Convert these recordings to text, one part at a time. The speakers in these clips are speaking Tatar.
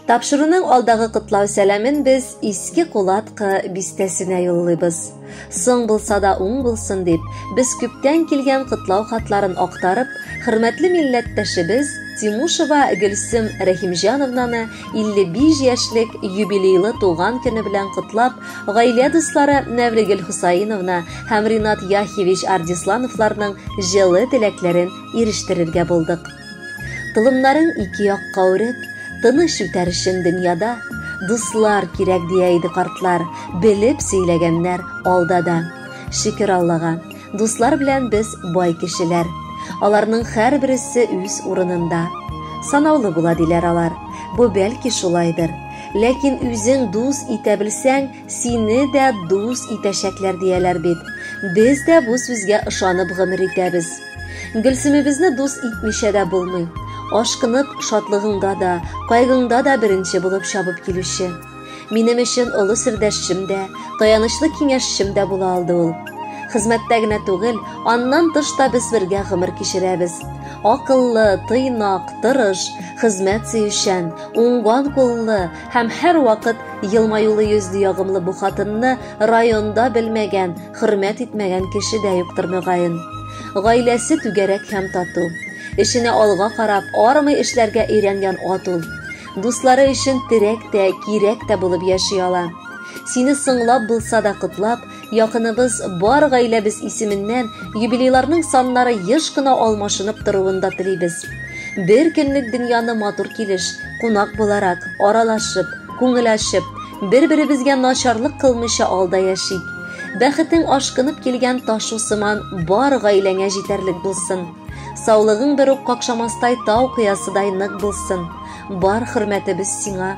Тапшыруның алдагы котлау сәламен без Иске Кулаткы бистәсенә юллыйбыз. Соң булса да уң булсын дип, без күптән килгән котлау хатларын актарып, хөрмәтле милләттәшебез Тимушева Гөлсем Рәхимҗановнаны 55 яшьлек юбилейлы туган көне белән котлап, гаилә дуслары Нәвригөл Хусаиновна һәм Ринат Яхьевич Ардислановларның җылы теләкләрен ирештерергә булдык. Толымнарын ике якка үреп, тыныч үтәр өчен дөньяда дуслар кирәк дия иде картлар, белеп сөйләгәннәр алда да. Шөкер Аллага, дуслар белән без бай кешеләр. Аларның һәрбересе үз урынында. Санаулы була диләр алар. Бу бәлки шулайдыр. Ләкин үзең дус итә белсәң, сине дә дус итәчәкләр дияләр бит. Без дә бу сүзгә ышанып гомер итәбез. Гөлсемебезне дус итмичә дә булмый. Ашкынып, шатлыгыңда да, кайгыңда да беренче булып чабып килүче. Минем өчен олы сердәшчем дә, таянычлы киңәшчем дә була алды ул. Хезмәттә генә түгел, аннан тыш та без бергә гомер кичерәбез. Акыллы, тыйнак, тырыш, хезмәт сөючән, уңган куллы һәм һәрвакыт елмаюлы йөзле ягымлы бу хатынны районда белмәгән, хөрмәт итмәгән кеше дә юктыр мөгаен. Гаиләсе түгәрәк һәм тату. Эшенә алга карап, армый эшләргә өйрәнгән ат ул. Дуслары өчен терәк тә, кирәк тә булып яши ала. Сине соңлап булса да котлап, якыныбыз бар гаиләбез исеменнән юбилейларның саннары еш кына алмашынып торуын да телибез. Бер көнлек дөньяны матур килеш, кунак буларак, аралашып, күңел ачып, бер-беребезгә начарлык кылмыйча алда яшик. Бәхетең ашкынып килгән ташу сыман бар гаиләңә җитәрлек булсын. Саулыгың бер үк какшамастай тау кыясыдай нык булсын. Бар хөрмәтебез сиңа.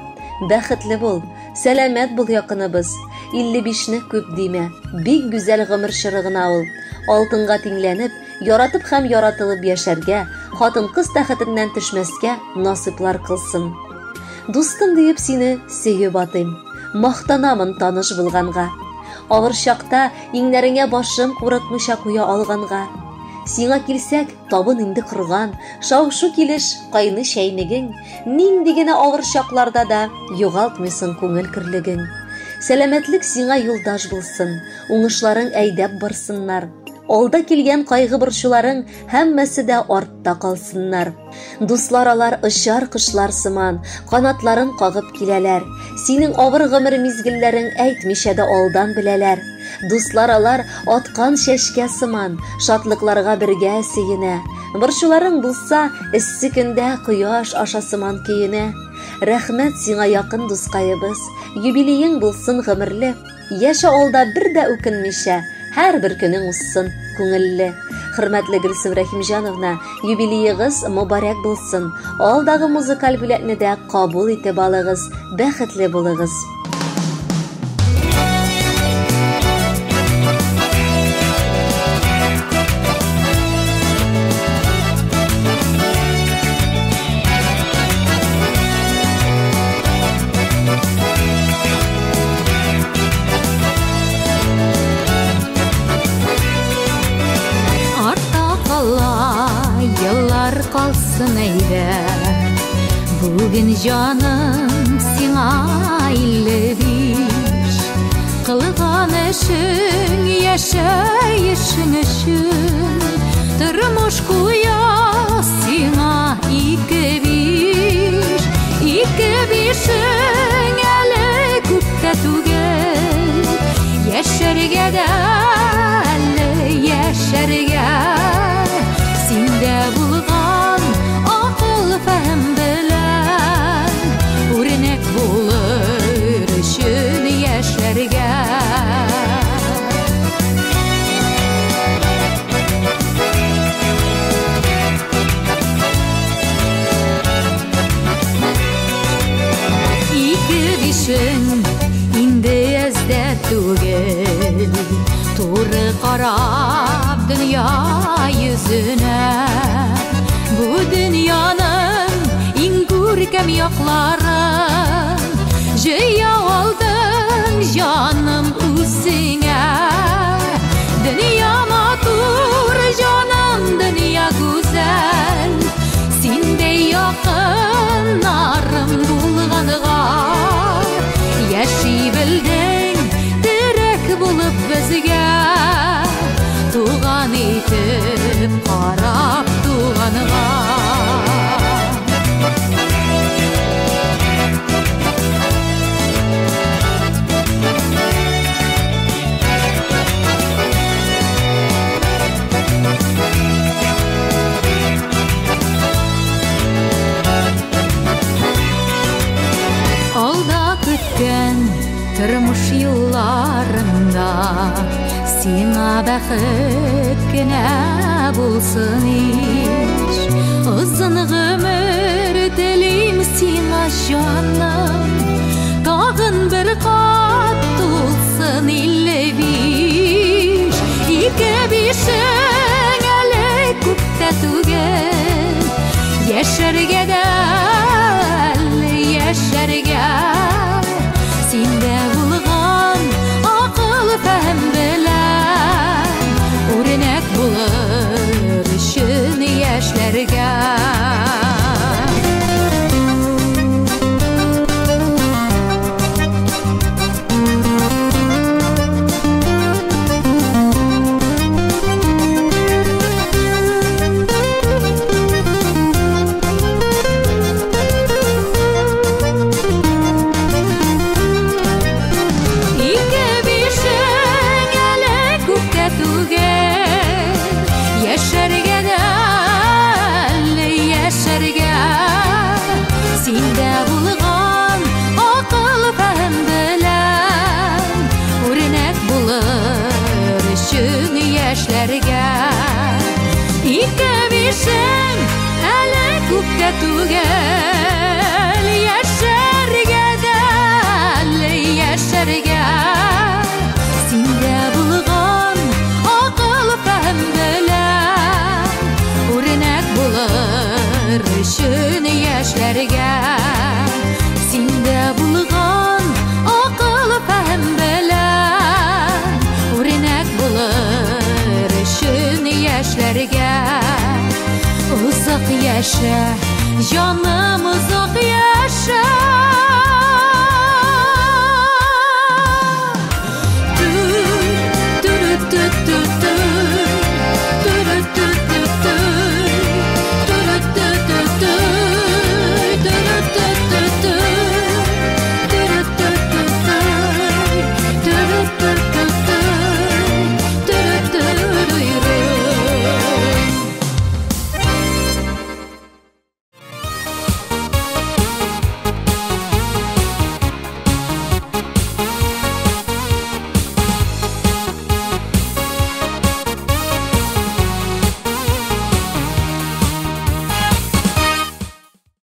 Бәхетле бул, сәламәт бул якыныбыз. 55-не күп димә. Бик гүзәл гомер чоры гына ул. Алтынга тиңләнеп, яратып һәм яратылып яшәргә, хатын-кыз тәхетеннән төшмәскә насыйплар кылсын. Дустым диеп сине сөеп атыйм. Мактанамын таныш булганга. Авыр чакта иңнәреңә башым курыкмыйча куя алганга. Сиңа килсәк, табын инде корган, шау-шу килеш, кайны чәйнегең, нинди генә авыр чакларда да югалтмыйсың күңел көрлеген. Сәламәтлек сиңа юлдаш булсын, уңышларың әйдәп барсыннар. Алда килгән кайгы борчуларың һәммәсе дә артта калсыннар. Дуслар алар очар кошлар сыман, канатларын кагып киләләр. Синең авыр гомер мизгелләрең әйтмичә дә алдан беләләр. Дуслар алар аткан чәчкә сыман, шатлыкларга бергә сөенә. Борчуларың булса, эссе көндә кояш аша сыман көенә. Рәхмәт сиңа якын дускаебыз, юбилеең булсын гомерле. Яшә алда бер дә үкенмичә, һәрбер көнең узсын күңелле. Хөрмәтле Гөлсем Рәхимҗановна, юбилеегыз мөбарәк булсын. Алдагы музыкаль бүләкне дә кабул итеп алыгыз, бәхетле булыгыз. Артта кала еллар калсын әйдә. Бүген җаным сиңа 55. Кылган эшең, яшәешең өчен тормыш куя сиңа 2-5. 2-5-ең әле күп тә түгел. Яшәргә дә әле яшәргә. Синдә булган акыл фәһем белән үрнәк булыр өчен яшәргә. 2-5-ең инде әздә түгел. Туры карап дөнья йөзенә. Бу дөньяның иң күркәм якларын җыя алдың, җаным, үзеңә. Дөнья матур, җаным, дөнья гүзәл. Синдәй якыннарым булганга. Сиңа бәхет кенә булсын ич. Озын гомер телим сиңа, җаным. Тагын бер кат тулсын 55. Ике бишең әле күп тә түгел. Яшәргә дә әле, яшәргә. Синдә булган акыл фәһем белән үрнәк булыр өчен яшьләргә. Ике бишең әле күп тә түгел, яшәргә дә әле, яшәргә. Синдә булган акыл фәһем белән үрнәк булыр өчен яшьләргә. Ике бишең әле күп тә түгел, яшәргә дә әле, яшәргә. Синдә булган акыл фәһем белән үрнәк булыр өчен яшьләргә. Синдә булган акыл фәһем белән үрнәк булыр өчен яшьләргә. Озак яшә, җаным, озак